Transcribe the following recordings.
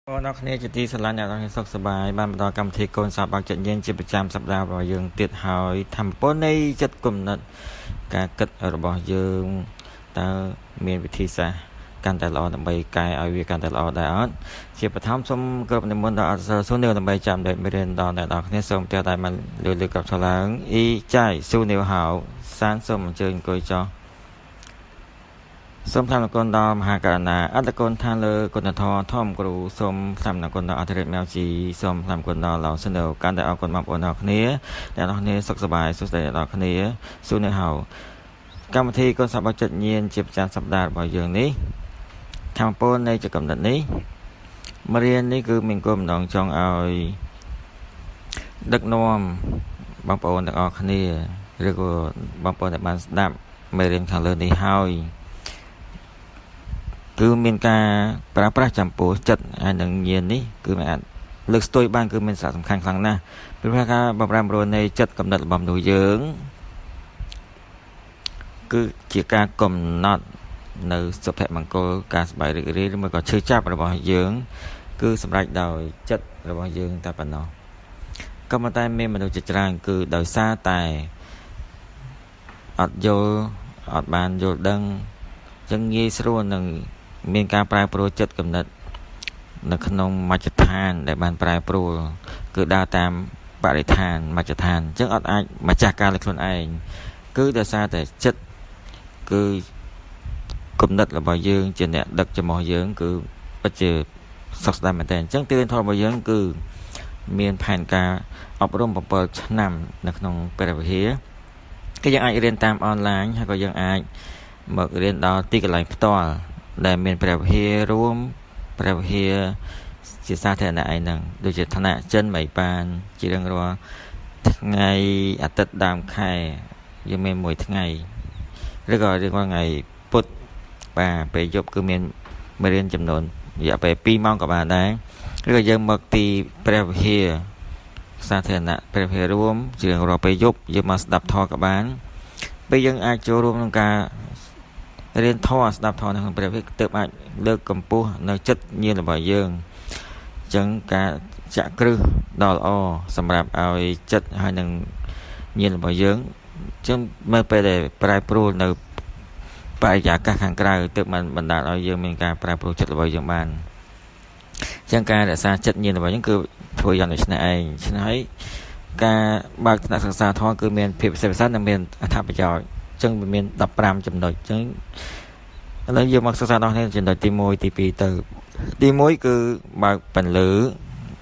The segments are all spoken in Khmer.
បងប្អូនគ្នាជាទីស្រឡាញ់អ្នកទាំងសុខសប្បាយបានបន្តកម្មវិធីកូនសាបបើកចិត្តយើងជាប្រចាំសប្តាហ៍របស់យើងទៀតហើយធម្មពលនៃចិត្តគំនិតការគិតរបស់យើងតើមានវិធីសាស្ត្រកាន់តែល្អដើម្បីកែឲ្យវាកាន់តែល្អដែរអត់ជាបឋមសូមគោរពនិមន្តដល់អត់សរស៊ូនីវដើម្បីចាំដែលមេរៀនដល់អ្នកនរគ្នាសូមផ្ទះដៃបានលើលើកັບឆ្លើងអ៊ីចៃស៊ូនីវហៅសានសូមអញ្ជើញអង្គុយចុះសូមថ្លែងអរគុណដល់មហាករុណាអត្តគុណឋានលើគុណធម៌ធម៌គ្រូសូមថ្លែងអរគុណដល់អធិរាជម៉ៅជីសូមថ្លែងអរគុណដល់លោកសិនកាន់តែអរគុណបងប្អូនទាំងគ្នាអ្នកនរគ្នាសុខសប្បាយសួស្តីអ្នកនរគ្នាស៊ូនៅហៅកម្មវិធីកូនសប្បុរសចិត្តញៀនជាប្រចាំសប្តាហ៍របស់យើងនេះធម្មពលនៃចកំណត់នេះមេរៀននេះគឺមានគោលបំណងចង់ឲ្យដឹកនាំបងប្អូនទាំងអស់គ្នាឬក៏បងប្អូនដែលបានស្ដាប់មេរៀនខាងលើនេះហើយគឺមានការប្រើប្រាស់ចំពោះចិត្តហើយនឹងញាណនេះគឺមិនអាចលើកស្ទួយបានគឺមានសារៈសំខាន់ខ្លាំងណាស់ព្រោះថាការបម្រែបម្រួលនៃចិត្តកំណត់របស់មនុស្សយើងគឺជាការកំណត់នៅសុភមង្គលការសប្បាយរីករាយឬមួយក៏ឈឺចាប់របស់យើង គឺសម្រេចដោយចិត្តរបស់យើងតែប៉ុណ្ណោះក៏ប៉ុន្តែមានមនុស្សជាច្រើនគឺដោយសារតែអត់យល់អត់បានយល់ដឹងចឹងងាយស្រួលនឹងមានការប្រែប្រួលចិត្តគំនិតនៅក្នុងមជ្ឈដ្ឋានដែលបានប្រែប្រួលគឺដើរតាមបរិស្ថានមជ្ឈដ្ឋានអញ្ចឹងអត់អាចម្ចាស់ការលើខ្លួនឯងគឺដោយសារតែចិត្តគឺគំនិតរបស់យើងជាអ្នកដឹកចំោះយើងគឺពិតជាសុខស្ដាយមែនតើអញ្ចឹងទីរៀនធម៌របស់យើងគឺមានផែនការអប់រំ7ឆ្នាំនៅក្នុងព្រះវិហារគឺយើងអាចរៀនតាមអនឡាញហើយក៏យើងអាចមករៀនដល់ទីកន្លែងផ្ទាល់ដែលមានព្រះវិហាររួមព្រះវិហារជាសាធារណៈឯហ្នឹងដូចជាឋានៈចិនមីបានជារៀងរាល់ថ្ងៃអាទិត្យដើមខែយើងមានមួយថ្ងៃឬក៏រៀងរាល់ថ្ងៃពុធបាទពេលយប់គឺមានមេរៀនចំនួនរយៈពេល2ម៉ោងក៏បានដែរឬក៏យើងមកទីព្រះវិហារសាធារណៈព្រះវិហាររួមជារៀងរាល់ពេលយប់យើងមកស្ដាប់ធម៌ក៏បានពេលយើងអាចចូលរួមក្នុងការរៀនធម៌ស្ដាប់ធម៌នៅក្នុងព្រះវិហារទើបអាចលើកកម្ពស់នៅចិត្តញាណរបស់យើងអញ្ចឹងការចាក់គ្រឹះដ៏ល្អសម្រាប់ឲ្យចិត្តហើយនឹងញាណរបស់យើងអញ្ចឹងមើលពេលដែលប្រែប្រួលនៅបរិយាកាសខាងក្រៅទើបបានបណ្ដាលឲ្យយើងមានការប្រែប្រួលចិត្តរបស់យើងបានអញ្ចឹងការរក្សាចិត្តញាណរបស់យើងគឺធ្វើយ៉ាងដូចនេះឯងឆ្នេះហើយការបើកថ្នាក់សិក្សាធម៌គឺមានភាពពិសេសពិសានិងមានអត្ថប្រយោជន៍អញ្ចឹងវាមាន15ចំណុចអញ្ចឹងឥឡូវយើងមកសិក្សាដល់គ្នាចំណុចទី1ទី2ទៅទី1គឺបើកពន្លឺ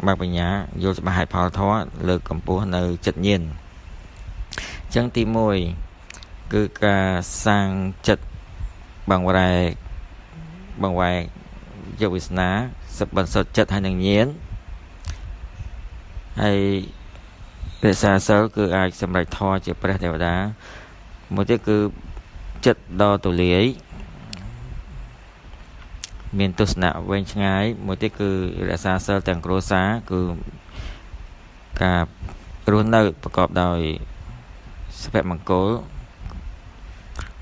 បើកបញ្ញាយល់ច្បាស់ហេតុផលធម៌លើកកម្ពស់នៅចិត្តញាណអញ្ចឹងទី1គឺការសាងចិត្តបង្វែបង្វែយកវាសនាសប្បន្សុទ្ធចិត្តហើយនឹងញាណហើយរក្សាសិលគឺអាចសម្រេចធម៌ជាព្រះទេវតាមួយទៀតគឺចិត្តដ៏ទូលាយមានទស្សនៈវែងឆ្ងាយមួយទៀតគឺរក្សាសិលទាំងគ្រួសារគឺការរស់នៅប្រកបដោយសុភមង្គល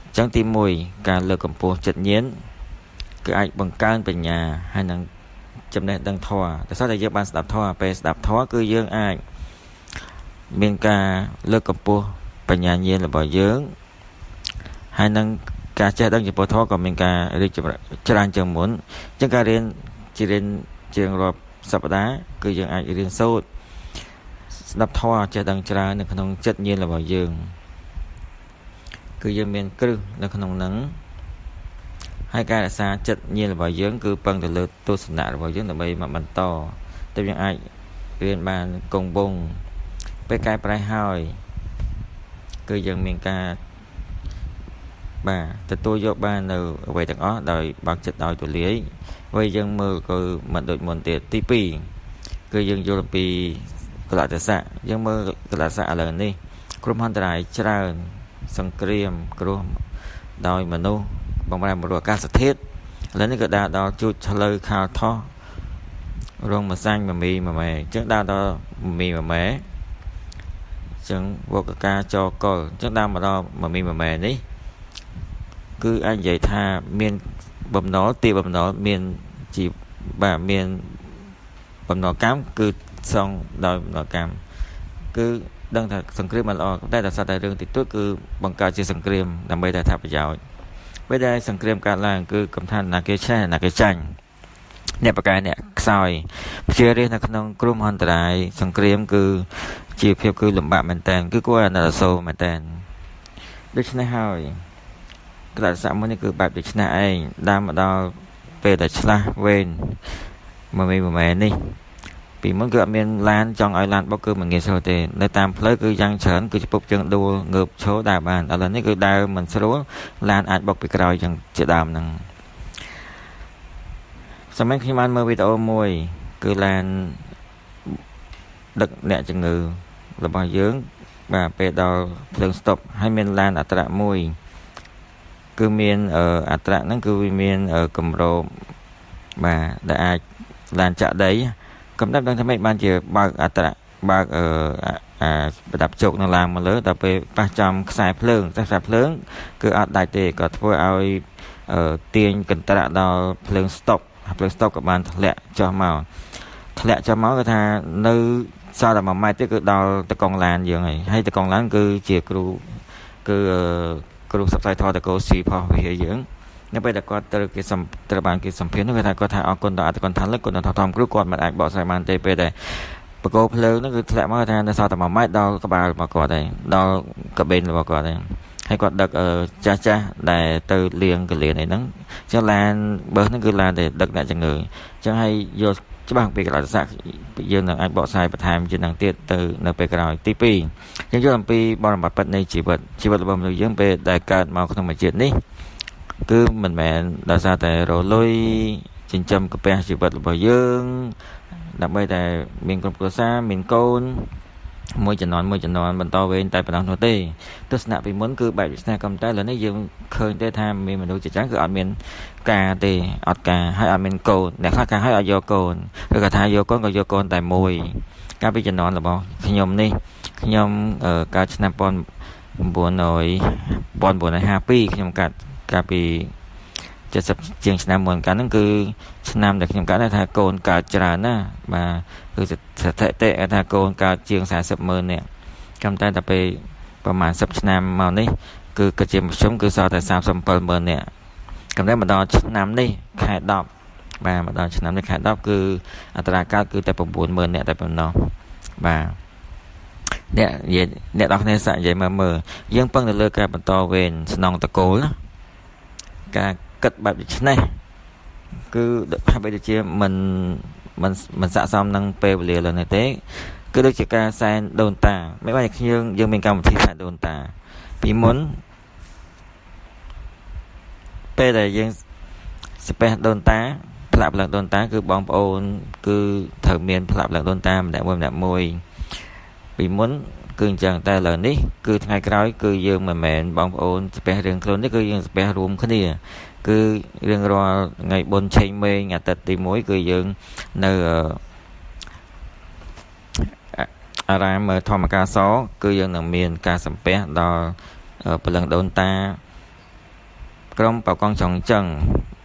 អញ្ចឹងទី1ការលើកកម្ពស់ចិត្តញាណគឺអាចបង្កើនបញ្ញាហើយនឹងចំណេះដឹងធម៌តែសារតែយើងបានស្ដាប់ធម៌ពេលស្ដាប់ធម៌គឺយើងអាចមានការលើកកម្ពស់បញ្ញាញាណរបស់យើងហើយនឹងការចេះដឹងចំពោះធម៌ក៏មានការរីកចម្រើនច្រើនជាងមុនអញ្ចឹងការរៀនជារៀនជាងរាប់សប្តាហ៍គឺយើងអាចរៀនសូត្រស្ដាប់ធម៌ចេះដឹងច្រើននៅក្នុងចិត្តញាណរបស់យើងគឺយើងមានគ្រឹះនៅក្នុងនឹងហើយការរក្សាចិត្តញាណរបស់យើងគឺពឹងទៅលើទស្សនៈរបស់យើងដើម្បីមកបន្តទៅយើងអាចរៀនបានគង់វង្សពេលកែប្រែហើយគឺយើងមានការបាទទទួលយកបាននៅអ្វីទាំងអស់ដោយបើកចិត្តដោយទូលាយអ្វីយើងមើលគឺមិនដូចមុនទៀតទី2គឺយើងយល់អំពីកលៈទេសៈយើងមើលកលៈទេសៈឥឡូវនេះគ្រោះមហន្តរាយច្រើនសង្គ្រាមគ្រោះដោយមនុស្សបំរែបំរួលអាកាសធាតុឥឡូវនេះក៏ដើរដល់ជួចឆ្លូវខាលថោះរងម្សាញ់មមីមម៉ែអញ្ចឹងដើរដល់មមីមម៉ែអញ្ចឹងវកការចកលអញ្ចឹងដើរមកដល់មមីមម៉ែនេះគឺអាចនិយាយថាមានបំណុលទីបំណុលមានជាបាទមាន បំណុលកម្មគឺសងដោយបំណុលកម្មគឺដឹងថាសង្គ្រាមមិនល្អតែដោយសារតែរឿងតិចតួចគឺបង្កើតជាសង្គ្រាមដើម្បីតែថាប្រយោជន៍ពេលដែលសង្គ្រាមកើតឡើងគឺកំថាណាគេឈ្នះណាគេចាញ់អ្នកប្រកែអ្នកខ្សោយប្រជារាស្ត្រនៅក្នុងគ្រោះមហន្តរាយសង្គ្រាមគឺជាភាពគឺលំបាកមែនតើគឺគួរឲ្យអាណិតអាសូរមែនតើដូច្នេះហើយក្លស័កមួយនេះគឺបែបដូច្នេះឯងដើមមកដល់ពេលដែលឆ្លាស់វេនមួយមួយនេះពីមុនគឺអត់មានឡានចង់ឲ្យឡានបុកគឺមិនងាយស្រួលទេនៅតាមផ្លូវគឺយ៉ាងច្រើនគឺជពុកជើងដួលងើបឈរដើរបានឥឡូវនេះគឺដើរមិនស្រួលឡានអាចបុកពីក្រោយយ៉ាងជាដើមហ្នឹងសម័យខ្ញុំបានមើលវីដេអូមួយគឺឡានដឹកអ្នកជំងឺរបស់យើងបាទពេលដល់ភ្លើងស្តុបហើយមានឡានអត្រាមួយគឺមានអត្រាហ្នឹងគឺវាមានកម្របបាទដែលអាចឡានចាក់ដីកំដៅដឹងថាម៉េចបានជាបើកអត្រាបើកអាប្រដាប់ជោគនៅឡើងមកលើដល់ពេលប៉ះចំខ្សែភ្លើងខ្សែភ្លើងគឺអត់ដាច់ទេក៏ធ្វើឲ្យទាញកន្ត្រាក់ដល់ភ្លើងស្តុបភ្លើងស្តុបក៏បានធ្លាក់ចុះមកធ្លាក់ចុះមកគឺថានៅសល់តែ1ម៉ែត្រទៀតគឺដល់តកងឡានយើងហើយហើយតកងឡានគឺជាគ្រូគឺគ្រូផ្សព្វផ្សាយធម៌តកោស៊ីផុសវិហារយើងនៅពេលដែលគាត់ត្រូវគេត្រូវបានគេសម្ភាសនោះគេថាគាត់ថាអរគុណដល់អត្តកនឋានលើគុណដល់ធម៌គ្រូគាត់មិនអាចបកស្រាយបានទេពេលដែលបកគោភ្លើងនោះគឺធ្លាក់មកថានៅសល់តែ1ម៉ែត្រដល់ក្បាលរបស់គាត់ហើយដល់កាបេនរបស់គាត់ហើយហើយគាត់ដឹកចាស់ចាស់ដែលទៅលៀងកលៀនអីហ្នឹងអញ្ចឹងឡានបើសហ្នឹងគឺឡានដែលដឹកអ្នកជំងឺអញ្ចឹងហើយយល់ច្បាស់ពីកលៈទេសៈយើងនឹងអាចបកស្រាយបន្ថែមជានឹងទៀតទៅនៅពេលក្រោយទី2យើងយល់អំពីបរមត្តពិតនៃជីវិតជីវិតរបស់មនុស្សយើងពេលដែលកើតមកក្នុងមួយជាតិនេះគឺមិនមែនដោយសារតែរលុយចិញ្ចឹមកាពះជីវិតរបស់យើងដើម្បីតែមានក្រុមគ្រួសារមានកូនមួយជំនាន់មួយជំនាន់បន្តវេនតែប៉ុណ្ណោះនោះទេទស្សនៈពីមុនគឺបែបវាសនាកំតែឥឡូវនេះយើងឃើញទេថាមានមនុស្សជាច្រើនគឺអត់មានការទេអត់ការហើយអត់មានកូនអ្នកខ្លះការហើយអត់យកកូនឬក៏ថាយកកូនក៏យកកូនតែមួយកាលពីជំនាន់របស់ខ្ញុំនេះខ្ញុំកាលឆ្នាំ1952ខ្ញុំកាត់កាលពី70ជាងឆ្នាំមុនកាលហ្នឹងគឺឆ្នាំដែលខ្ញុំកាត់ថាកូនកើតច្រើនណាបាទគឺស្ថិតិថាកូនកើតជាង40ម៉ឺននាក់កំតែតែពេលប្រហែល10ឆ្នាំមកនេះគឺក៏ជាមធ្យមគឺសល់តែ37ម៉ឺននាក់កំតែមកដល់ឆ្នាំនេះខែ10បាទមកដល់ឆ្នាំនេះខែ10គឺអត្រាកើតគឺតែ9ម៉ឺននាក់តែប៉ុណ្ណោះបាទអ្នកនិយាយអ្នកនរគ្នាសាក់និយាយមើលមើលយើងពឹងទៅលើការបន្តវេនស្នងតកូលណាការគិតបែបដូច្នេះគឺហាក់បីដូចជាមិនមិនមិនស័ក្តិសមនឹងពេលវេលាលើនេះទេគឺដូចជាការសែនដូនតាមិនបានខ្ញុំយើងមានកម្មវិធីសែនដូនតាពីមុនពេលដែលយើងស្ពះដូនតាផ្លាក់ផ្លឹងដូនតាគឺបងប្អូនគឺត្រូវមានផ្លាក់ផ្លឹងដូនតាម្នាក់មួយម្នាក់មួយពីមុនគឺអញ្ចឹងតែឥឡូវនេះគឺថ្ងៃក្រោយគឺយើងមិនមែនបងប្អូនស្ពះរឿងខ្លួននេះគឺយើងស្ពះរួមគ្នាគឺរៀងរាល់ថ្ងៃបុណ្យឆេងមេងអាទិត្យទី1គឺយើងនៅអារាមធម្មកាសគឺយើងនឹងមានការសំពះដល់ព្រលឹងដូនតាក្រុមបកងចុងចឹង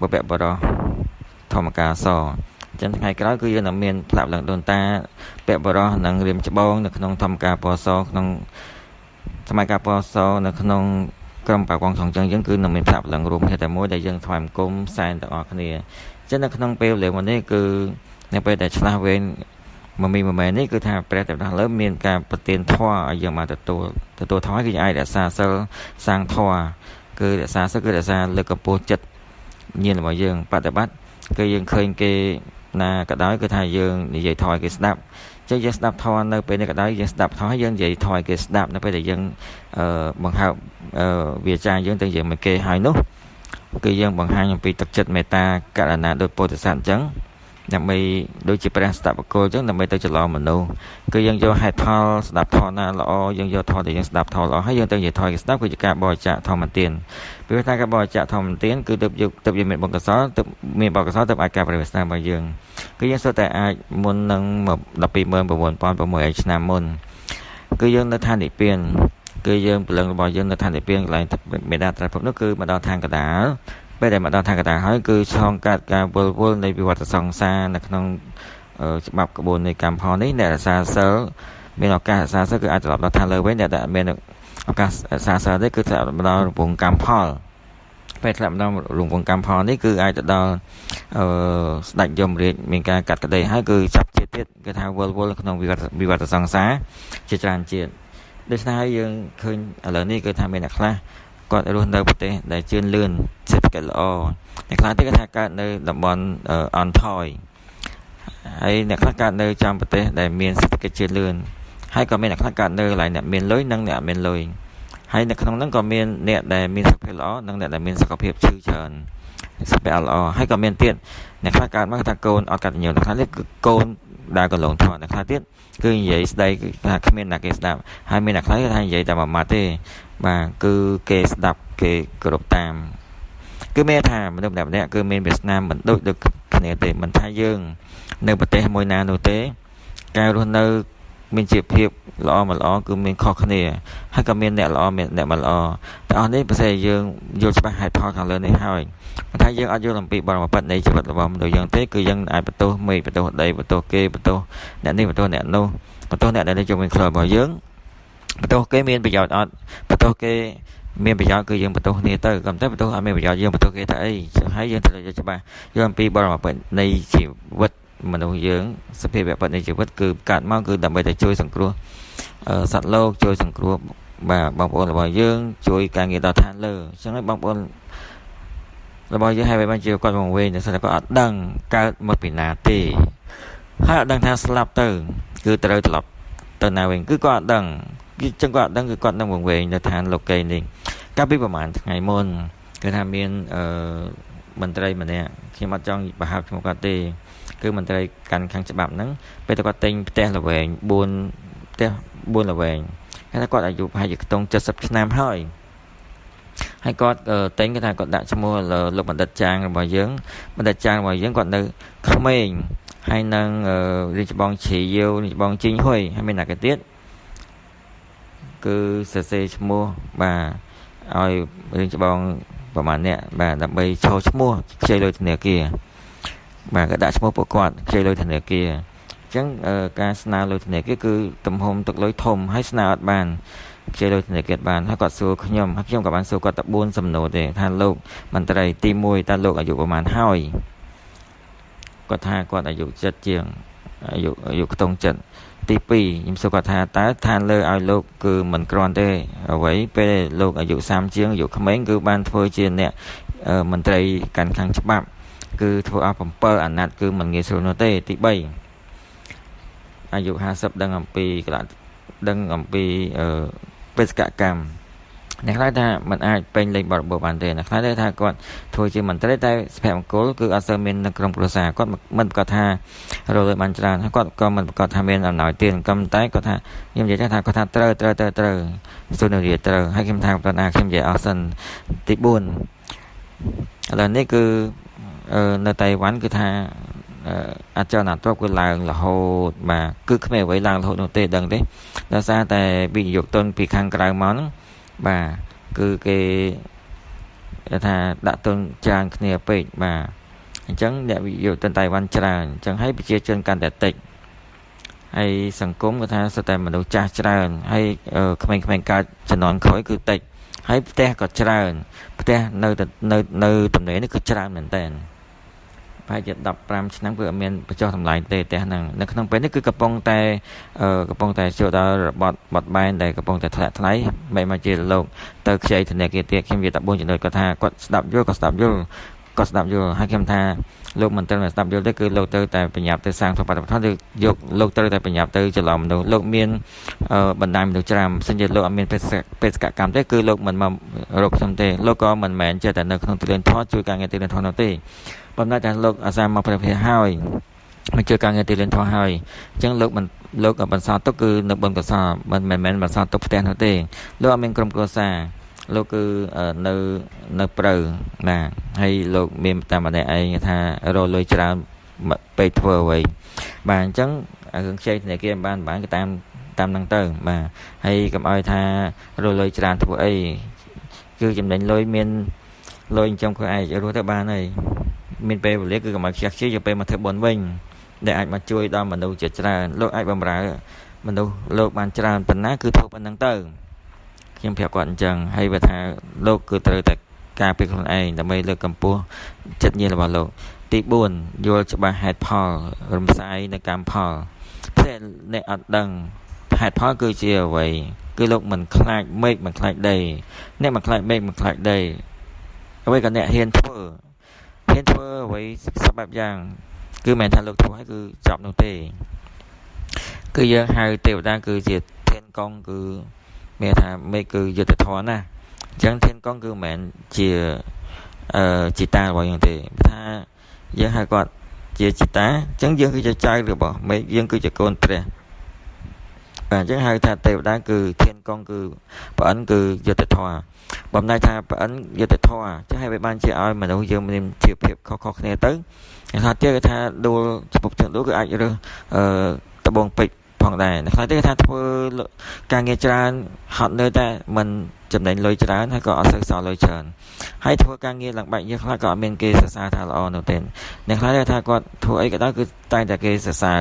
បពបរោះធម្មកាសអញ្ចឹងថ្ងៃក្រោយគឺយើងនឹងមានផ្លាប់ឡើងដូនតាពបរោះនិងរៀមច្បងនៅក្នុងធម្មការពសក្នុងសម័យកាលពសនៅក្នុងក្រុមបកងចុងចឹងយើងគឺនឹងមានផ្លាប់ឡើងរួមគ្នាតែមួយដែលយើងថ្វាយបង្គំសែនទាំងអស់គ្នាអញ្ចឹងនៅក្នុងពេលវេលាមួយនេះគឺនៅពេលដែលឆ្លាស់វេនមមីមមែនេះគឺថាព្រះតែដល់លើមានការប្រទានធម៌ឲ្យយើងមកទទួលទទួលធម៌គឺអាចរក្សាសិលសាងធម៌គឺរក្សាសិលគឺរក្សាលើកកម្ពស់ចិត្តញាណរបស់យើងបប្រតិបត្តិគឺយើងឃើញគេណាក៏ដោយគឺថាយើងនិយាយធម៌ឲ្យគេស្ដាប់ចឹងយើងស្ដាប់ធម៌នៅពេលនេះក៏ដោយយើងស្ដាប់ធម៌យើងនិយាយធម៌ឲ្យគេស្ដាប់នៅពេលដែលយើងបង្ហើបវាចាយើងទៅនិយាយមកគេហើយនោះគឺយើងបង្ហាញអំពីទឹកចិត្តមេត្តាករុណាដោយពោធិសត្វអញ្ចឹងដើម្បីដូចជាព្រះស្តបកុលអញ្ចឹងដើម្បីទៅច្រឡំមនុស្សគឺយើងយកហេតុផលស្ដាប់ធម៌ណាល្អយើងយកធម៌ដែលយើងស្ដាប់ធម៌ល្អហើយយើងទៅនិយាយធម៌គេស្ដាប់គឺជាការបរិច្ចាគធម្មទានព្រោះថាការបរិច្ចាគធម្មទានគឺទើបយកទើបយើងមានបុណ្យកុសលទើបមានបុណ្យកុសលទើបអាចការព្រះវាសនារបស់យើងគឺយើងសុទ្ធតែអាចមុននឹង126,600ឆ្នាំមុនគឺយើងនៅឋាននិព្វានគឺយើងព្រលឹងរបស់យើងនៅឋាននិព្វានកន្លែងមេដាត្រៃភពនោះគឺមកដល់ឋានកណ្ដាលពេលដែលមកដល់ឋានកណ្ដាលហើយគឺឆ្លងកាត់ការវិលវល់នៃវិវត្តសង្សារនៅក្នុង ច្បាប់ក្បួននៃកម្មផលនេះអ្នករក្សាសិលមានឱកាសរក្សាសិលគឺអាចត្រឡប់ដល់ឋានលើវិញអ្នកដែលមានឱកាសរក្សាសិលទេគឺធ្លាក់ដល់រង្វង់កម្មផលពេលធ្លាក់ដល់រង្វង់កម្មផលនេះគឺអាចទៅដល់អឺស្ដេចយមរាជមានការកាត់ក្តីហើយគឺចាប់ជាតិទៀតគេថាវិលវល់ក្នុងវិវត្តវិវត្តសង្សារជាច្រើនជាតិដូច្នេះហើយយើងឃើញឥឡូវនេះគឺថាមានអ្នកខ្លះគាត់រស់នៅប្រទេសដែលជឿនលឿនសេដ្ឋកិច្ចល្អអ្នកខ្លះទៀតគេថាកើតនៅតំបន់អន់ថយហើយអ្នកខ្លះកើតនៅចំប្រទេសដែលមានសេដ្ឋកិច្ចជឿនលឿនហើយក៏មានអ្នកខ្លះកើតនៅកន្លែងអ្នកមានលុយនិងអ្នកអត់មានលុយហើយនៅក្នុងហ្នឹងក៏មានអ្នកដែលមានសុខភាពល្អនិងអ្នកដែលមានសុខភាពឈឺច្រើនសុខភាពអត់ល្អហើយក៏មានទៀតអ្នកខ្លះកើតមកថាកូនអត់កតញ្ញូអ្នកខ្លះទៀតគឺកូនដើរកន្លងថតអ្នកខ្លះទៀតគឺនិយាយស្ដីគឺថាគ្មានអ្នកគេស្ដាប់ហើយមានអ្នកខ្លះគេថានិយាយតែមួយម៉ាត់ទេបាទគឺគេស្ដាប់គេគោរពតាមគឺមានថាមនុស្សម្នាក់ម្នាក់គឺមានវាសនាមិនដូចដូចគ្នាទេមិនថាយើងនៅប្រទេសមួយណានោះទេការរស់នៅមានជីវភាពល្អមិនល្អគឺមានខុសគ្នាហើយក៏មានអ្នកល្អមានអ្នកមិនល្អតែអស់នេះប្រសិនយើងយល់ច្បាស់ហេតុផលខាងលើនេះហើយមិនថាយើងអត់យល់អំពីបរមពិតនៃជីវិតរបស់មនុស្សយើងទេគឺយើងអាចបន្ទោសមេឃបន្ទោសដីបន្ទោសគេបន្ទោសអ្នកនេះបន្ទោសអ្នកនោះបន្ទោសអ្នកដែលនៅជុំវិញខ្លួនរបស់យើងបន្ទោសគេមានប្រយោជន៍អត់បន្ទោសគេមានប្រយោជន៍គឺយើងបន្ទោសគ្នាទៅក៏តែបន្ទោសអត់មានប្រយោជន៍យើងបន្ទោសគេទៅអីហើយយើងត្រូវយល់ច្បាស់យល់អំពីបរមពិតនៃជីវិតមនុស្សយើងសភាវៈពិតនៃជីវិតគឺកើតមកគឺដើម្បីតែជួយសង្គ្រោះសត្វលោកជួយសង្គ្រោះបាទបងប្អូនរបស់យើងជួយការងារដល់ឋានលើអញ្ចឹងហើយបងប្អូនរបស់យើងហើយបានជាគាត់វង្វេងតែគាត់អត់ដឹងកើតមកពីណាទេហើយអត់ដឹងថាស្លាប់ទៅគឺត្រូវត្រឡប់ទៅណាវិញគឺគាត់អត់ដឹងគឺចឹងគាត់អត់ដឹងគឺគាត់នឹងវង្វេងនៅឋានលោកីនេះកាលពីប្រហែលថ្ងៃមុនគឺថាមានអឺមន្ត្រីម្នាក់ខ្ញុំអត់ចង់ប្រហាប់ឈ្មោះគាត់ទេគឺមន្ត្រីកាន់ខាងច្បាប់ហ្នឹងពេលតែគាត់ទិញផ្ទះល្វែង4ផ្ទះ4ល្វែងគេថាគាត់អាយុប្រហែលជាខ្ទង់70ឆ្នាំហើយហើយគាត់ទិញគេថាគាត់ដាក់ឈ្មោះលោកបណ្ឌិតចាងរបស់យើងបណ្ឌិតចាងរបស់យើងគាត់នៅក្មេងហើយនឹងរាជបងជ្រាវរាជបងជីងហ៊ុយហើយមានណាគេទៀតគឺសរសេរឈ្មោះបាទឲ្យរាជបងប្រហែលអ្នកបាទដើម្បីឈរឈ្មោះខ្ចីលុយធនាគារបាទក៏ដាក់ឈ្មោះពួកគាត់ខ្ចីលុយធនាគារអញ្ចឹងការស្នើលុយធនាគារគឺទំហំទឹកលុយធំហើយស្នើអត់បានខ្ចីលុយធនាគារបានហើយគាត់សួរខ្ញុំហើយខ្ញុំក៏បានសួរគាត់តែ4សំណួរទេថាលោកមន្ត្រីទី1តើលោកអាយុប្រហែលហើយគាត់ថាគាត់អាយុ70ជាងអាយុអាយុខ្ទង់70ទី2ខ្ញុំសួរគាត់ថាតើឋានលើឲ្យលោកគឺមិនគ្រាន់ទេអ្វីពេលលោកអាយុ30ជាងអាយុក្មេងគឺបានធ្វើជាអ្នកមន្ត្រីកាន់ខាងច្បាប់គឺធ្វើអស់7អាណត្តិគឺមិនងាយស្រួលនោះទេទី3អាយុ50ដឹងអំពីកលដឹងអំពីបេសកកម្មអ្នកខ្លះថាมันអាចពេញលេញបរិបូរបានទេអ្នកខ្លះថាគាត់ធ្វើជាមន្ត្រីតែសុភមង្គលគឺអត់សូវមាននៅក្រុមគ្រួសារគាត់មិនប្រកាសថារកលុយបានច្រើនហើយគាត់ក៏មិនប្រកាសថាមានអំណោយទានក៏តែគាត់ថាខ្ញុំនិយាយថាគាត់ថាត្រូវត្រូវត្រូវត្រូវសុនរិយត្រូវហើយខ្ញុំថាគាត់ថាខ្ញុំនិយាយអស់សិនទី4ឥឡូវនេះគឺនៅតៃវ៉ាន់គឺថាអចលនទ្រព្យគឺឡើងរហូតបាទគឺគ្មានអ្វីឡើងរហូតនោះទេដឹងទេដោយសារតែវិនិយោគទុនពីខាងក្រៅមកហ្នឹងបាទគឺគេថាដាក់ទុនច្រើនគ្នាពេកបាទអញ្ចឹងអ្នកវិនិយោគទុនតៃវ៉ាន់ច្រើនអញ្ចឹងហើយប្រជាជនកាន់តែតិចហើយសង្គមគាត់ថាសុទ្ធតែមនុស្សចាស់ច្រើនហើយក្មេងៗកើតជំនាន់ក្រោយគឺតិចហើយផ្ទះក៏ច្រើនផ្ទះនៅនៅនៅតំណេនេះគឺច្រើនមែនតើប្រហែលជា15ឆ្នាំគឺអត់មានបញ្ចុះតម្លៃទេផ្ទះហ្នឹងនៅក្នុងពេលនេះគឺកំពុងតែកំពុងតែចូលដល់របត់បត់បែនដែលកំពុងតែធ្លាក់ថ្លៃមិនមកជាលោកទៅខ្ចីធនាគារទៀតខ្ញុំនិយាយតែ4ចំណុចគាត់ថាគាត់ស្ដាប់យល់គាត់ស្ដាប់យល់គាត់ស្ដាប់យល់ហើយខ្ញុំថាលោកមិនត្រូវតែស្ដាប់យល់ទេគឺលោកត្រូវតែប្រញាប់ទៅសាងធម៌បដិបត្តិឬយកលោកត្រូវតែប្រញាប់ទៅច្រឡំមនុស្សលោកមានបណ្ដាញមនុស្សច្រើនបើសិនជាលោកអត់មានបេសកកម្មទេគឺលោកមិនមករកខ្ញុំទេលោកក៏មិនមែនចេះតែនៅក្នុងទិលធម៌ជួយការងារទិលធម៌នោះទេប៉ុន្តែតែលោកអាសាមកប្រភេទហើយមកជួយការងារទីលិនធម៌ហើយអញ្ចឹងលោកមិនលោកក៏បន្សល់ទុកគឺនៅបុណ្យកុសលមិនមែនបន្សល់ទុកផ្ទះនោះទេលោកអត់មានក្រុមគ្រួសារលោកគឺនៅនៅព្រៅណាហើយលោកមានតែម្នាក់ឯងថារកលុយច្រើនពេកធ្វើអ្វីបាទអញ្ចឹងរឿងខ្ចីធនាគារបានបានគឺតាមតាមហ្នឹងទៅបាទហើយកុំឲ្យថារកលុយច្រើនធ្វើអីគឺចំណេញលុយមានលុយចិញ្ចឹមខ្លួនឯងរស់ទៅបានហើយមានពេលវេលាគឺកុំឲ្យខ្ជះខ្ជាយយកពេលមកធ្វើបុណ្យវិញ ដែលអាចមកជួយដល់មនុស្សជាច្រើនលោកអាចបម្រើមនុស្សលោកបានច្រើនប៉ុណ្ណាគឺធ្វើប៉ុណ្ណឹងទៅខ្ញុំប្រាប់គាត់អញ្ចឹងហើយបើថាលោកគឺត្រូវតែការពារខ្លួនឯងដើម្បីលើកកម្ពស់ចិត្តញាណរបស់លោកទី4យល់ច្បាស់ហេតុផលរំសាយនៅកម្មផលតែអ្នកអត់ដឹងហេតុផលគឺជាអ្វីគឺលោកមិនខ្លាចមេឃមិនខ្លាចដីអ្នកមិនខ្លាចមេឃមិនខ្លាចដីអ្វីក៏អ្នកហ៊ានធ្វើហ៊ានធ្វើអ្វីសពបែបយ៉ាងគឺមិនមែនថាលោកធ្វើឲ្យគឺចប់នោះទេគឺយើងហៅទេវតាគឺជាធានកងគឺមានថាមេឃគឺយុទ្ធធម៌ណាអញ្ចឹងធានកងគឺមិនមែនជាជីតារបស់យើងទេថាយើងហៅគាត់ជាជីតាអញ្ចឹងយើងគឺជាចៅរបស់មេឃយើងគឺជាកូនព្រះបាទអញ្ចឹងហៅថាទេវតាគឺធានកងគឺប្រអិនគឺយុទ្ធធម៌បំណែកថាប្រអិនយុទ្ធធម៌ចឹងហើយវាបានជាឲ្យមនុស្សយើងមានជាភាពខុសៗគ្នាទៅគេថាទៀតគេថាដួលចំពុកជើងដួលគឺអាចរើសដបងពេជ្រផងដែរអ្នកខ្លះទៀតគេថាធ្វើការងារច្រើនហត់នឿយតែមិនចំណេញលុយច្រើនហើយក៏អត់សូវសល់លុយច្រើនហើយធ្វើការងារឡើងបែកយើងខ្លះក៏អត់មានគេសរសើរថាល្អនោះទេអ្នកខ្លះទៀតថាគាត់ធ្វើអីក៏ដោយគឺតែងតែគេសរសើរ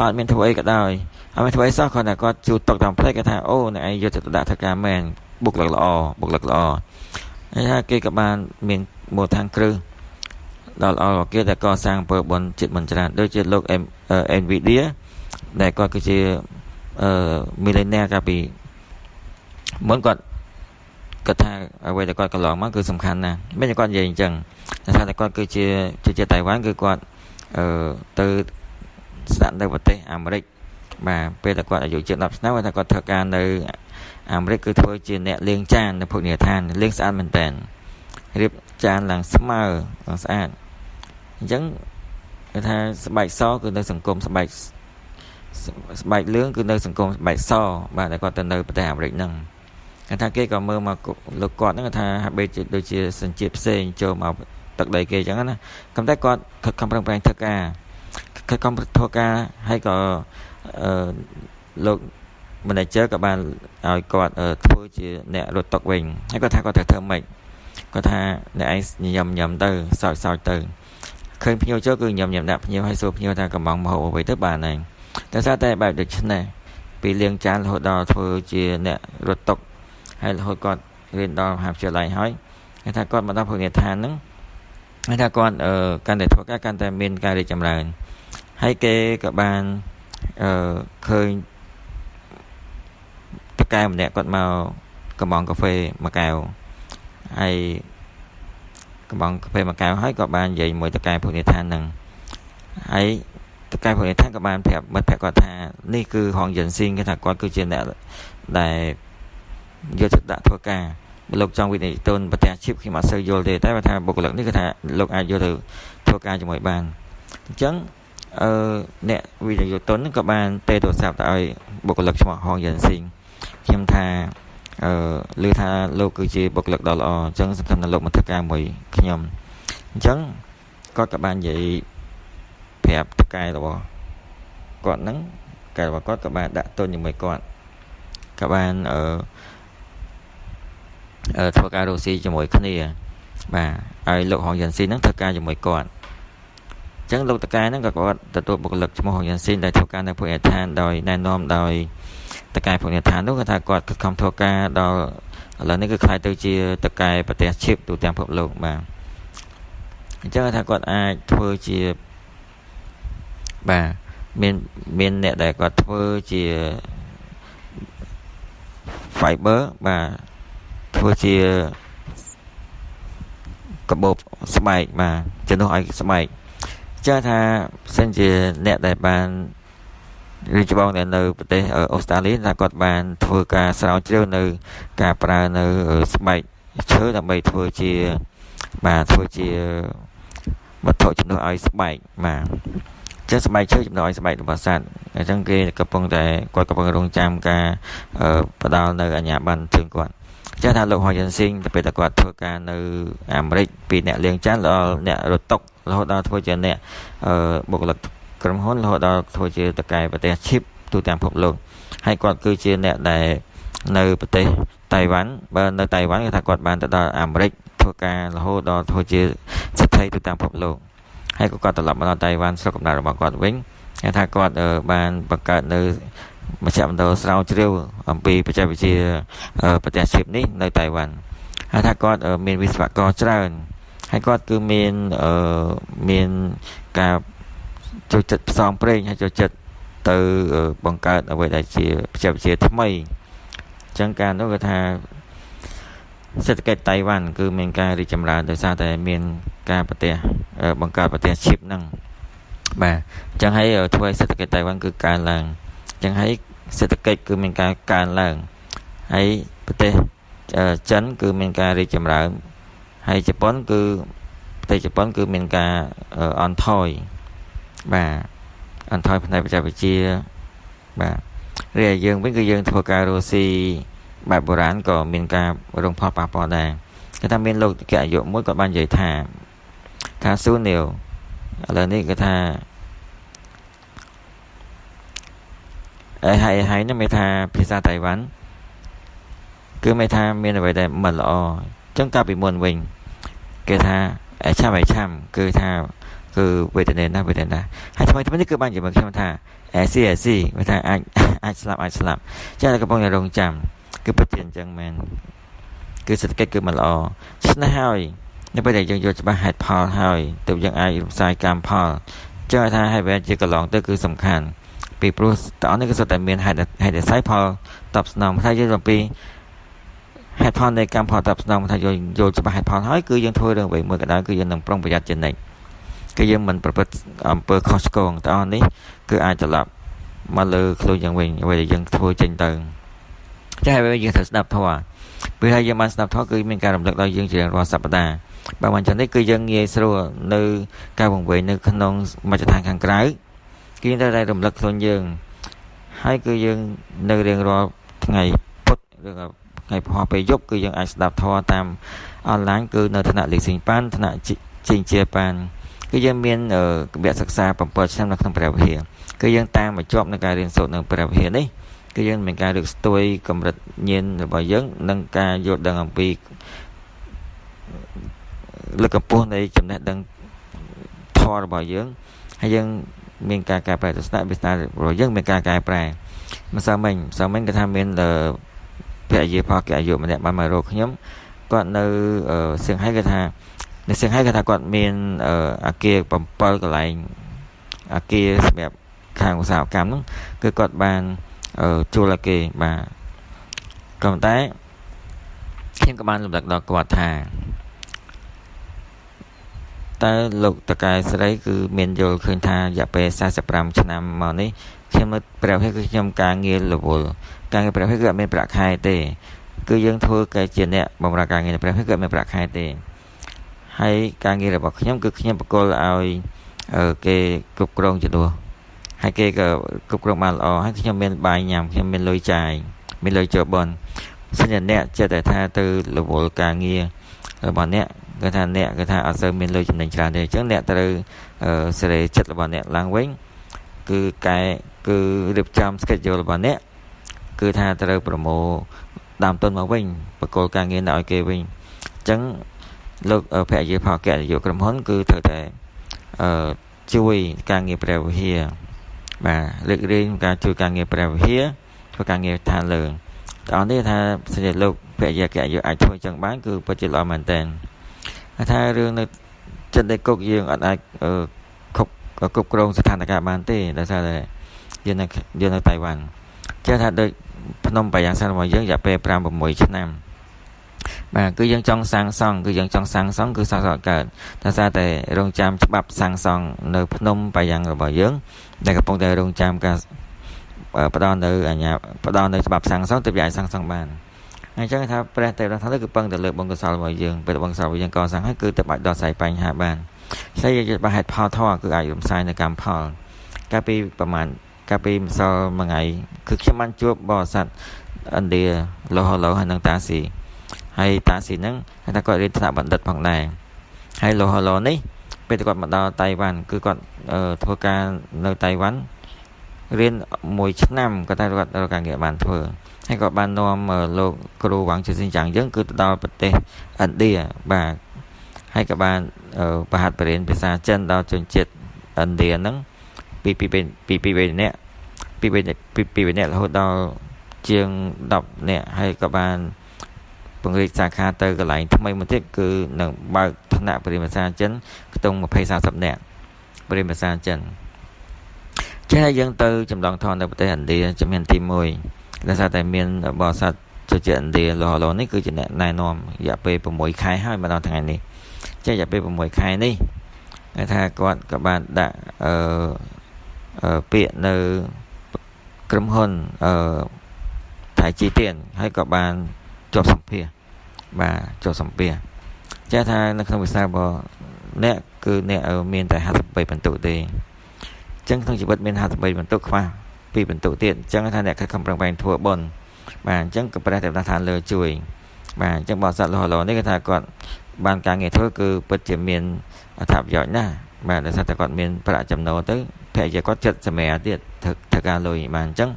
អត់មានធ្វើអីក៏ដោយអត់មានធ្វើអីសោះគ្រាន់តែគាត់ជួតុកតាមផ្លេចគេថាអូអ្នកឯងយកទៅដាក់ធ្វើការមែនបុគ្គលិកល្អបុគ្គលិកល្អហើយថាគេក៏បានមានមូលដ្ឋានគ្រឹះដល់ល្អគេដែលកសាងអំពើបុណ្យជាតិមិនច្រើនដូចជាលោក Nvidia ដែលគាត់គឺជាmillionaire កាលពីមុនគាត់គាត់ថាអ្វីដែលគាត់កន្លងមកគឺសំខាន់ណាស់មិនគាត់និយាយអញ្ចឹងតែថាតែគាត់គឺជាជាតៃវ៉ាន់គឺគាត់ទៅស្នាក់នៅប្រទេសអាមេរិកបាទពេលតែគាត់អាយុជាង10ឆ្នាំគាត់ថាគាត់ធ្វើការនៅអាមេរិកគឺធ្វើជាអ្នកលាងចាននៅភោជនីយដ្ឋានលាងស្អាតមែនតើរៀបចានឡើងស្មើឡើងស្អាតអញ្ចឹងគេថាស្បែកសគឺនៅសង្គមស្បែកស្បែកលឿងគឺនៅសង្គមស្បែកសបាទតែគាត់ទៅនៅប្រទេសអាមេរិកហ្នឹងគេថាគេក៏មើលមកលោកគាត់ហ្នឹងថាហាក់បីដូចជាសញ្ជាតិផ្សេងចូលមកទឹកដីគេអញ្ចឹងណាប៉ុន្តែគាត់ខិតខំប្រឹងប្រែងធ្វើការខិតខំធ្វើការហើយក៏អឺលោក manager ក៏បានឲ្យគាត់ធ្វើជាអ្នករត់តុវិញហើយគាត់ថាគាត់ត្រូវធ្វើម៉េចគាត់ថាអ្នកឯងញ៉ាំញ៉ាំទៅសើចសើចទៅឃើញភ្ញៀវចូលគឺញ៉ាំញ៉ាំដាក់ភ្ញៀវហើយសួរភ្ញៀវថាកំងមហូបអ្វីទៅបានហើយតែសារតែបែបដូច្នេះពីលាងចានរហូតដល់ធ្វើជាអ្នករត់តុហើយរហូតគាត់រៀនដល់មហាវិទ្យាល័យហើយគេថាគាត់មកដល់ភោជនីយដ្ឋានហ្នឹងគេថាគាត់កាន់តែធ្វើការកាន់តែមានការរីកចម្រើនហើយគេក៏បានឃើញតកែម្នាក់គាត់មកកំងកាហ្វេមួយកែវហើយកំងកាហ្វេមួយកែវហើយក៏បាននិយាយមួយតកែភោជនីយដ្ឋានហ្នឹងហើយតកែភោជនីយដ្ឋានក៏បានប្រាប់មិត្តភក្តិគាត់ថានេះគឺហងយិនស៊ីងគេថាគាត់គឺជាអ្នកដែលយកចិត្តដាក់ធ្វើការលោកចង់វិនិយោគទុនប្រទេសអាជីពខ្ញុំអត់សូវយល់ទេតែបើថាបុគ្គលិកនេះគឺថាលោកអាចយកទៅធ្វើការជាមួយបានអញ្ចឹងអ្នកវិនិយោគទុនក៏បានទេទូរស័ព្ទទៅឲ្យបុគ្គលិកឈ្មោះហងយិនស៊ីងខ្ញុំថាឮថាលោកគឺជាបុគ្គលិកដ៏ល្អអញ្ចឹងសង្ឃឹមថាលោកមកធ្វើការមួយខ្ញុំអញ្ចឹងគាត់ក៏បាននិយាយប្រាប់តកែរបស់គាត់ហ្នឹងកែរបស់គាត់ក៏បានដាក់ទុនជាមួយគាត់ក៏បានធ្វើការរកស៊ីជាមួយគ្នាបាទឲ្យលោកហងយ៉ាន់ស៊ីហ្នឹងធ្វើការជាមួយគាត់អញ្ចឹងលោកតកែហ្នឹងក៏គាត់ទទួលបុគ្គលិកឈ្មោះហងយ៉ាន់ស៊ីដែលធ្វើការនៅភោជនីយដ្ឋានដោយណែនាំដោយតកែភោជនីយដ្ឋាននោះគាត់ថាគាត់ខិតខំធ្វើការដល់ឥឡូវនេះគឺខ្លាយទៅជាតកែប្រទេសឈីបទូទាំងពិភពលោកបាទអញ្ចឹងថាគាត់អាចធ្វើជាបាទមានអ្នកដែលគាត់ធ្វើជា fiber បាទធ្វើជាកាបូបស្បែកបាទជំនួសឲ្យស្បែកចាថាសិនជាអ្នកដែលបានរៀនច្បងនៅប្រទេសអូស្ត្រាលីថាគាត់បានធ្វើការស្រាវជ្រាវនៅការប្រើនៅស្បែកឈើដើម្បីធ្វើជាបាទធ្វើជាវត្ថុជំនួសឲ្យស្បែកបាទចឹងស្បែកឈើជំនួសឲ្យស្បែករបស់សត្វអញ្ចឹងគេកំពុងតែគាត់កំពុងរងចាំការផ្ដល់នៅអាជ្ញាប័ណ្ណជូនគាត់ចាថាលោកហយិនស៊ីងទៅពេលតែគាត់ធ្វើការនៅអាមេរិកពីអ្នកលាងចានដល់អ្នករត់តុករហូតដល់ធ្វើជាអ្នកបុគ្គលិកក្រុមហ៊ុនរហូតដល់ធ្វើជាតកែប្រទេសឈីបទូទាំងពិភពលោកហើយគាត់គឺជាអ្នកដែលនៅប្រទេសតៃវ៉ាន់បើនៅតៃវ៉ាន់គេថាគាត់បានទៅដល់អាមេរិកធ្វើការរហូតដល់ធ្វើជាសេដ្ឋីទូទាំងពិភពលោកហើយក៏គាត់ត្រឡប់មកដល់តៃវ៉ាន់ស្រុកកំណើតរបស់គាត់វិញ គេថាគាត់បានបង្កើតនៅមជ្ឈមណ្ឌលស្រាវជ្រាវអំពីបច្ចេកវិទ្យាប្រទេសឈីបនេះនៅតៃវ៉ាន់ហើយថាគាត់មានវិស្វករច្រើនហើយគាត់គឺមានការចូលចិត្តផ្សងព្រេងហើយចូលចិត្តទៅបង្កើតអ្វីដែលជាបច្ចេកវិទ្យាថ្មីអញ្ចឹងការនោះគាត់ថាសេដ្ឋកិច្ចតៃវ៉ាន់គឺមានការរីកចម្រើនដោយសារតែមានការប្រទេសបង្កើតប្រទេសឈីបហ្នឹងបាទអញ្ចឹងហើយធ្វើឲ្យសេដ្ឋកិច្ចតៃវ៉ាន់គឺកើនឡើងអញ្ចឹងហើយសេដ្ឋកិច្ចគឺមានការកើនឡើងហើយប្រទេសចិនគឺមានការរីកចម្រើនហើយជប៉ុនគឺប្រទេសជប៉ុនគឺមានការអន់ថយបាទអន់ថយផ្នែកបច្ចេកវិទ្យាបាទរីឯយើងវិញគឺយើងធ្វើការរស់ស៊ីបែបបុរាណក៏មានការរងផលប៉ះពាល់ដែរគេថាមានលោកកអាយុមួយគាត់បាននិយាយថាថាស៊ូនីវឥឡូវនេះគេថាអីហើយហើយនឹងមានថាភាសាតៃវ៉ាន់គឺមានថាមានអ្វីដែលមិនល្អអញ្ចឹងកាលពីមុនវិញគេថាអេឆាំអេឆាំគឺថាគឺវេទនាណាស់វេទនាហើយថ្មីថ្មីនេះគឺបាននិយាយមកខ្ញុំថាអេស៊ីអេស៊ីវាថាអាចអាចស្លាប់អាចស្លាប់ចឹងតែកំពុងតែរងចាំគឺពិតជាអញ្ចឹងមែនគឺសេដ្ឋកិច្ចគឺមិនល្អឆ្នេះហើយនៅពេលដែលយើងយល់ច្បាស់ហេតុផលហើយទើបយើងអាចរំសាយកម្មផលចឹងថាហើយវាជាកន្លងទៅគឺសំខាន់ពីព្រោះតើនេះគឺសុទ្ធតែមានហេតុហេតុស័យផលតបស្នងថាយើងអំពីហេតុផលនៃកម្មផលតបស្នងថាយល់យល់ច្បាស់ហេតុផលហើយគឺយើងធ្វើរឿងអ្វីមួយក៏ដោយគឺយើងនឹងប្រុងប្រយ័ត្នជានិច្ចគឺយើងមិនប្រព្រឹត្តអំពើខុសឆ្គងតើនេះគឺអាចត្រឡប់មកលើខ្លួនយើងវិញអ្វីដែលយើងធ្វើចេញទៅចា៎ហើយយើងត្រូវស្ដាប់ធម៌ពេលហើយយើងបានស្ដាប់ធម៌គឺមានការរំលឹកដល់យើងជារាល់សប្តាហ៍បើមិនចឹងទេគឺយើងងាយស្រួលនៅការវង្វេងនៅក្នុងមជ្ឈដ្ឋានខាងក្រៅគឺយើងត្រូវតែរំលឹកខ្លួនយើងហើយគឺយើងនៅរៀងរាល់ថ្ងៃពុធឬក៏ថ្ងៃពហុពេលយប់គឺយើងអាចស្ដាប់ធម៌តាមអនឡាញគឺនៅថ្នាក់លេខសិងប៉ានថ្នាក់ជីងជាប៉ានគឺយើងមានវគ្គសិក្សា7ឆ្នាំនៅក្នុងព្រះវិហារគឺយើងតាមមកជាប់នៅការរៀនសូត្រនៅព្រះវិហារនេះគឺយើងមានការលើកស្ទួយកម្រិតញាណរបស់យើងនិងការយល់ដឹងអំពីលើកកម្ពស់នៃចំណេះដឹងធម៌របស់យើងហើយយើងមានការកែប្រែទស្សនវិស័យរបស់យើងមានការកែប្រែម្សិលមិញម្សិលមិញគេថាមានភរិយាផលកអាយុម្នាក់បានមករកខ្ញុំគាត់នៅសៀងហៃគេថានៅសៀងហៃគេថាគាត់មានអាគារ7កន្លែងអាគារសម្រាប់ខាងឧស្សាហកម្មហ្នឹងគឺគាត់បានជួលឲ្យគេបាទក៏ប៉ុន្តែខ្ញុំក៏បានរំលឹកដល់គាត់ថាតើលោកតកែស្រីគឺមានយល់ឃើញថារយៈពេល45ឆ្នាំមកនេះខ្ញុំនៅព្រះវិហារគឺខ្ញុំការងាររវល់ការងារព្រះវិហារគឺអត់មានប្រាក់ខែទេគឺយើងធ្វើកែជាអ្នកបម្រើការងារនៅព្រះវិហារគឺអត់មានប្រាក់ខែទេហើយការងាររបស់ខ្ញុំគឺខ្ញុំបកគលឲ្យគេគ្រប់គ្រងជំនួសហើយគេក៏គ្រប់គ្រងបានល្អហើយខ្ញុំមានបាយញ៉ាំខ្ញុំមានលុយចាយមានលុយចូលបនសិនជាអ្នកចិត្តតែថាទៅរវល់ការងាររបស់អ្នកគឺថាអ្នកគឺថាអត់សូវមានលុយចំណេញច្រើនទេអញ្ចឹងអ្នកត្រូវសេរីចិត្តរបស់អ្នកឡើងវិញគឺកែគឺរៀបចំ schedule របស់អ្នកគឺថាត្រូវប្រមូលដើមទុនមកវិញបកគលការងារនៅឲ្យគេវិញអញ្ចឹងលោកភរិយាផលអគ្គនាយកក្រុមហ៊ុនគឺត្រូវតែអឺជួយការងារព្រះវិហារបាទលើករាយការជួយការងារព្រះវិហារធ្វើការងារឋានលើតោះនេះថាសេចលោកភរិយាអគ្គនាយកអាចធ្វើចឹងបានគឺពិតជាល្អមែនតើថារឿងនៅចិត្តនៃគុកយើងអត់អាចគ្រប់គ្រងស្ថានភាពបានទេដោយសារតែយើងនៅយើងនៅតៃវ៉ាន់ចេះថាដូចភ្នំបាយ៉ាងសានរបស់យើងរយៈពេល5 6ឆ្នាំបាទគឺយើងចង់សាងសង់គឺយើងចង់សាងសង់គឺសាងសង់កើតដោយសារតែរងចាំច្បាប់សាងសង់នៅភ្នំបាយ៉ាងរបស់យើងដែលកំពុងតែរងចាំការផ្ដល់នៅអាញាផ្ដល់នៅច្បាប់សាងសង់ទើបអាចសាងសង់បានអញ្ចឹងថាព្រះទេវតាគឺពឹងទៅលើបុណ្យកុសលរបស់យើងពេលបុណ្យកុសលរបស់យើងកសាងហើយគឺទៅបាច់ដោះស្រាយបញ្ហាបានស្អីយើងច្បាស់ហេតុផលធម៌គឺអាចរំសាយនៅកម្មផលកាលពីប្រហែលកាលពីម្សិលមួយថ្ងៃគឺខ្ញុំបានជួបបរិស័ទឥណ្ឌាលោហឡូហើយនិងតាស៊ីហើយតាស៊ីហ្នឹងគេថាគាត់រៀនថ្នាក់បណ្ឌិតផងដែរហើយលោហឡូនេះពេលគាត់មកដល់តៃវ៉ាន់គឺគាត់ធ្វើការនៅតៃវ៉ាន់រៀនមួយឆ្នាំគាត់តែគាត់រកការងារបានធ្វើហើយក៏បាននាំលោកគ្រូវ៉ាងជឿស៊ីចាំងយើងគឺទៅដល់ប្រទេសឥណ្ឌាបាទហើយក៏បានប្រហាត់បរិញ្ញាភាសាចិនដល់ជនជាតិឥណ្ឌាហ្នឹង ពីពីពីពី3នាក់ពីពីពី2នាក់រហូតដល់ជាង10នាក់ហើយក៏បានពង្រីកសាខាទៅកន្លែងថ្មីមួយទៀតគឺនឹងបើកថ្នាក់បរិញ្ញាភាសាចិនខ្ទង់20 30នាក់បរិញ្ញាភាសាចិនចេះយើងទៅចម្លងថននៅប្រទេសឥណ្ឌាជំហានទី1ដោយសារតែមានបរិស័ទជាឥណ្ឌាលោឡនេះគឺជាអ្នកណែនាំរយៈពេល6ខែហើយមកដល់ថ្ងៃនេះចេះរយៈពេល6ខែនេះគេថាគាត់ក៏បានដាក់អឺពាក្យនៅក្រុមហ៊ុនអឺថៃជីទៀនហើយក៏បានជាប់សម្ភារបាទជាប់សម្ភារចេះថានៅក្នុងវិស័យរបស់អ្នកគឺអ្នកមានតែ53បន្ទុកទេអញ្ចឹងក្នុងជីវិតមាន53បន្ទុកខ្វះ2បន្ទុកទៀតអញ្ចឹងថាអ្នកខិតខំប្រឹងប្រែងធ្វើបុណ្យបាទអញ្ចឹងក៏ព្រះទេវតាឋានលើជួយបាទអញ្ចឹងបរិស័ទលហលនេះគេថាគាត់បានការងារធ្វើគឺពិតជាមានអត្ថប្រយោជន៍ណាស់បាទដោយសារតែគាត់មានប្រាក់ចំណូលទៅភរិយាគាត់ចិត្តសម្រាប់ទៀតធ្វើការលុយបាទអញ្ចឹង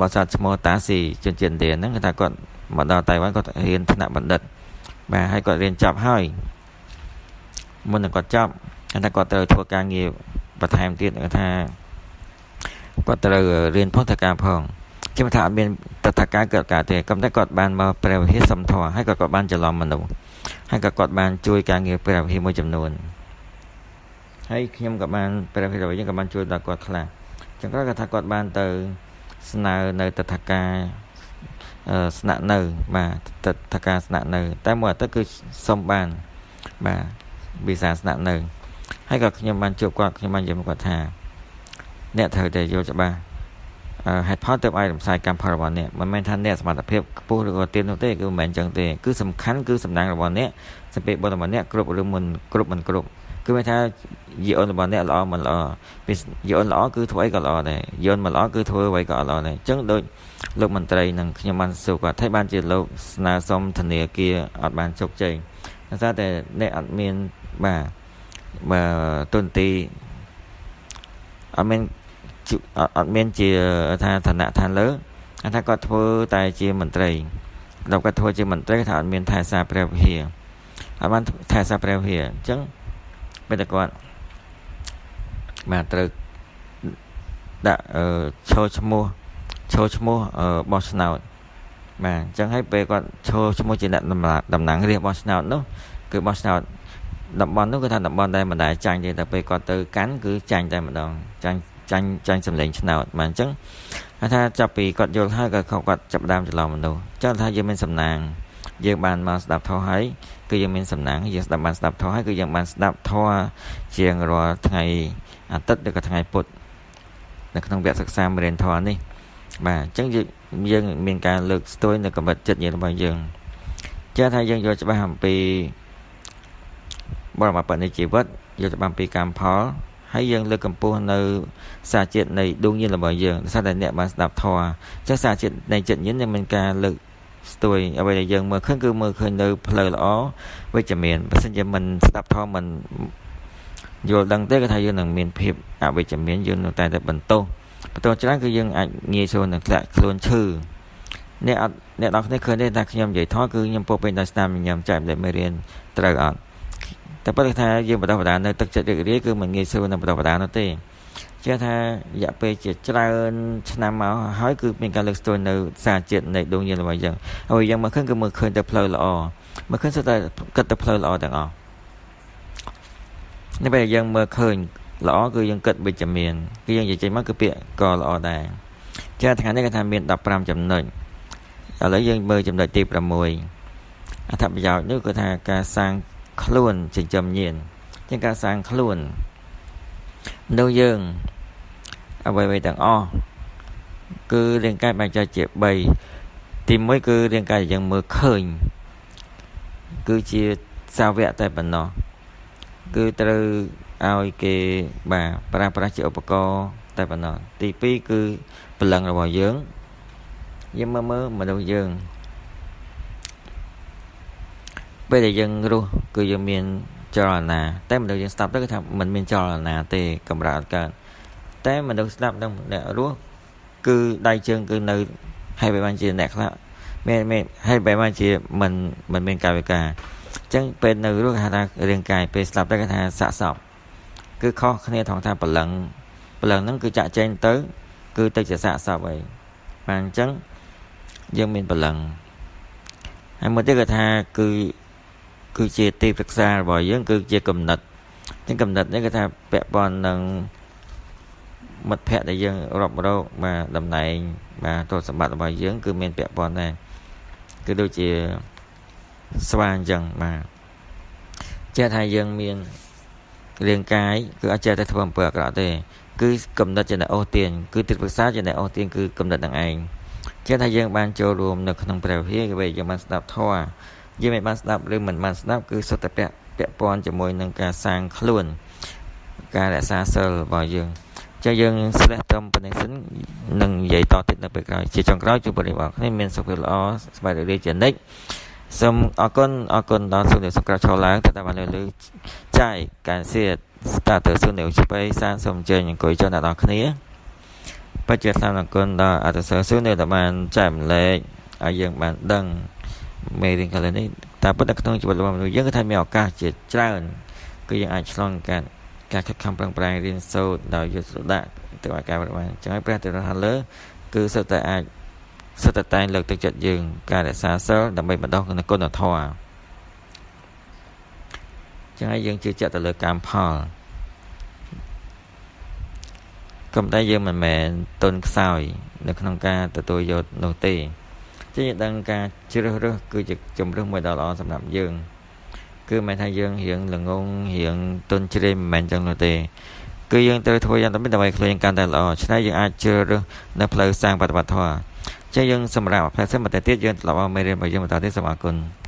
បរិស័ទឈ្មោះតាស៊ីជនជាតិឥណ្ឌាហ្នឹងគេថាគាត់មកដល់តៃវ៉ាន់គាត់រៀនថ្នាក់បណ្ឌិតបាទហើយគាត់រៀនចប់ហើយមុននឹងគាត់ចប់គេថាគាត់ត្រូវធ្វើការងារបន្ថែមទៀតគេថាគាត់ត្រូវរៀនផងធ្វើការផងខ្ញុំថាអត់មានតថការកើតការទេក៏តែគាត់បានមកព្រះវិហារសំធម៌ហើយក៏គាត់បានច្រឡំមនុស្សហើយក៏គាត់បានជួយការងារព្រះវិហារមួយចំនួនហើយខ្ញុំក៏បានព្រះវិហាររបស់យើងក៏បានជួយដល់គាត់ខ្លះចឹងគាត់ថាគាត់បានទៅស្នើនៅតថការស្នាក់នៅបាទតថការស្នាក់នៅតែមួយអាទិត្យគឺសុំបានបាទវីសាស្នាក់នៅហើយក៏ខ្ញុំបានជួបគាត់ខ្ញុំបាននិយាយមកគាត់ថាអ្នកត្រូវតែយល់ច្បាស់ហេតុផលទៅឲ្យរំសាយកម្មផលរបស់អ្នកមិនមែនថាអ្នកសមត្ថភាពខ្ពស់ឬក៏ទាបនោះទេគឺមិនមែនចឹងទេគឺសំខាន់គឺសំណាងរបស់អ្នកសពេបុណ្យរបស់អ្នកគ្រប់ឬមិនគ្រប់មិនគ្រប់គឺមានថាយីអូនរបស់អ្នកល្អមិនល្អពេលយីអូនល្អគឺធ្វើអីក៏ល្អដែរយីអូនមិនល្អគឺធ្វើអ្វីក៏អត់ល្អដែរអញ្ចឹងដូចលោកមន្ត្រីនឹងខ្ញុំបានសួរគាត់ថាបានជាលោកស្នើសុំធនាគារអត់បានជោគជ័យដោយសារតែអ្នកអត់មានបាទបើទុនទីអត់មានអត់មានជាថាឋានៈឋានលើថាគាត់ធ្វើតែជាមន្ត្រីដល់គាត់ធ្វើជាមន្ត្រីថាអត់មានថែសារព្រះវិហារអត់បានថែសារព្រះវិហារអញ្ចឹងពេលតែគាត់បាទត្រូវដាក់ឈរឈ្មោះឈរឈ្មោះបោះឆ្នោតបាទអញ្ចឹងហើយពេលគាត់ឈរឈ្មោះជាអ្នកតំណាងរាស្ត្របោះឆ្នោតនោះគឺបោះឆ្នោតតំបន់នោះគឺថាតំបន់ដែលមិនដែលចាញ់ទេតែពេលគាត់ទៅកាន់គឺចាញ់តែម្ដងចាញ់ចាញ់ចាញ់សម្លេងឆ្នោតបាទអញ្ចឹងថាចាប់ពីគាត់យល់ហើយក៏គាត់ចាប់ដើមច្រឡំមនុស្សអញ្ចឹងថាយើងមានសំណាងយើងបានមកស្ដាប់ធម៌ហើយគឺយើងមានសំណាងយើងស្ដាប់បានស្ដាប់ធម៌ហើយគឺយើងបានស្ដាប់ធម៌ជាងរាល់ថ្ងៃអាទិត្យឬក៏ថ្ងៃពុធនៅក្នុងវគ្គសិក្សាមេរៀនធម៌នេះបាទអញ្ចឹងយើងមានការលើកស្ទួយនៅកម្រិតចិត្តញាណរបស់យើងចេះថាយើងយល់ច្បាស់អំពីបរមបនៃជីវិតយល់ច្បាស់អំពីកម្មផលហើយយើងលើកកម្ពស់នៅសារជាតិនៃដួងញាណរបស់យើងដោយសារតែអ្នកបានស្ដាប់ធម៌ចឹងសារជាតិនៃចិត្តញាណនឹងមានការលើកស្ទួយអ្វីដែលយើងមើលឃើញគឺមើលឃើញនៅផ្លូវល្អវិជ្ជមានបើសិនជាមិនស្ដាប់ធម៌មិនយល់ដឹងទេគឺថាយើងនឹងមានភាពអវិជ្ជមានយើងនឹងតែតែបន្ទោសបន្ទោសច្រើនគឺយើងអាចងាយស្រួលនឹងធ្លាក់ខ្លួនឈឺអ្នកអត់អ្នកដល់គ្នាឃើញទេថាខ្ញុំនិយាយធម៌គឺខ្ញុំពោពេញដោយស្នាមញញឹមចែកលេខមេរៀនត្រូវអត់តែប៉ុន្តែថាយើងបដោះបដានៅទឹកចិត្តរីករាយគឺមិនងាយស្រួលនឹងបដោះបដានោះទេជឿថារយៈពេលជាច្រើនឆ្នាំមកហើយគឺមានការលើកស្ទួយនៅសារជាតិនៃដួងញាណរបស់យើងហើយយើងមើលឃើញគឺមើលឃើញទៅផ្លូវល្អមើលឃើញសុទ្ធតែគិតទៅផ្លូវល្អទាំងអស់នៅពេលយើងមើលឃើញល្អគឺយើងគិតវិជ្ជមានគឺយើងនិយាយចេញមកគឺពាក្យក៏ល្អដែរចាថ្ងៃនេះគេថាមាន15ចំណុចឥឡូវយើងមើលចំណុចទី6អត្ថប្រយោជន៍នោះគឺថាការសាងខ្លួនចិញ្ចឹមញាណជាងការសាងខ្លួនមនុស្សយើងអ្វីៗទាំងអស់គឺរាងកាយបែងចែកជា3ទី1គឺរាងកាយយើងមើលឃើញគឺជាសាវៈតែប៉ុណ្ណោះគឺត្រូវឲ្យគេបាទប្រើប្រាស់ជាឧបករណ៍តែប៉ុណ្ណោះទី2គឺព្រលឹងរបស់យើងយើងមើលមើលមនុស្សយើងពេលដែលយើងរស់គឺយើងមានចលនាតែមនុស្សយើងស្ដាប់ទៅគឺថាมันមានចលនាទេកម្រិតអត់កើតតែមនុស្សស្ដាប់និងអ្នករស់គឺដៃជើងគឺនៅហើយបែបបានជាអ្នកខ្លះមានមានហើយបែបបានជាមិនមានកាយវិការអញ្ចឹងពេលនៅរស់គេហៅថារាងកាយពេលស្លាប់ទៅគេថាសាកសព គឺខុសគ្នាថងថាព្រលឹងព្រលឹងហ្នឹងគឺចាក់ចែងទៅ គឺទៅជាសាកសពហើយបាទអញ្ចឹងយើងមានព្រលឹងហើយមួយទៀតគឺថាគឺគឺជាទីប្រឹក្សារបស់យើងគឺជាគំនិតអញ្ចឹងគំនិតនេះគឺថាពាក់ព័ន្ធនឹងមិត្តភ័ក្តិដែលយើងរាប់រកបាទតំណែងបាទទ្រព្យសម្បត្តិរបស់យើងគឺមានពាក់ព័ន្ធដែរគឺដូចជាស្វាអញ្ចឹងបាទចេះថាយើងមានរាងកាយគឺអត់ចេះតែធ្វើអំពើអាក្រក់ទេគឺគំនិតជាអ្នកអូសទាញគឺទីប្រឹក្សាជាអ្នកអូសទាញគឺគំនិតនឹងឯងចេះថាយើងបានចូលរួមនៅក្នុងព្រះវិហារគឺយើងបានស្ដាប់ធម៌យើងមិនបានស្ដាប់ឬមិនបានស្ដាប់គឺសុទ្ធតែពាក់ពាក់ព័ន្ធជាមួយនឹងការសាងខ្លួនការរក្សាសិលរបស់យើងចឹងយើងស្លេះត្រឹមប៉ុណ្ណេះសិននឹងនិយាយតទៀតនៅពេលក្រោយជាចុងក្រោយជួបប្រិយមិត្តគ្នាមានសុខភាពល្អសប្បាយរីករាយជានិច្ចសូមអរគុណអរគុណដល់សូមសូមក្រោកឈរឡើងតែបានលើចាយ感谢ស្តាទៅសូមនៅស្បៃសានសូមអញ្ជើញអង្គុយចុះអ្នកនរគ្នាបច្ចុប្បន្នអរគុណដល់អត្តសសូមនៅតែបានចែកម្លែកឲ្យយើងបានដឹងមេរៀនកលនេះតែប៉ុន្តែក្នុងជីវិតរបស់មនុស្សយើងគឺថាមានឱកាសជាច្រើនគឺយើងអាចឆ្លងកាត់ការខិតខំប្រឹងប្រែងរៀនសូត្រដោយយកចិត្តទុកដាក់ទៅឲ្យការបានចឹងហើយព្រះត្រហាលើគឺសុទ្ធតែអាចសុទ្ធតែតែងលើកទឹកចិត្តយើងការរក្សាសិលដើម្បីបណ្ដុះនូវគុណធម៌ចឹងហើយយើងជឿជាក់ទៅលើកម្មផលក៏ប៉ុន្តែយើងមិនមែនទុនខ្សោយនៅក្នុងការទទួលយកនោះទេចឹងយើងដឹងការជ្រើសរើសគឺជាជំរើសមួយដ៏ល្អសម្រាប់យើងគឺមិនថាយើងរៀងល្ងងរៀងទុនជ្រេមិនមែនចឹងនោះទេគឺយើងត្រូវធ្វើយ៉ាងដូចម្តេចដើម្បីខ្លួនកាន់តែល្អឆ្នេះយើងអាចជ្រើសរើសនៅផ្លូវសាងបប្រតិបត្តិធម៌ចឹងយើងសម្រាប់ផ្លូវសិនបន្តិចទៀតយើងត្រឡប់មកមេរៀនរបស់យើងបន្តទៀតសូមអរគុណ។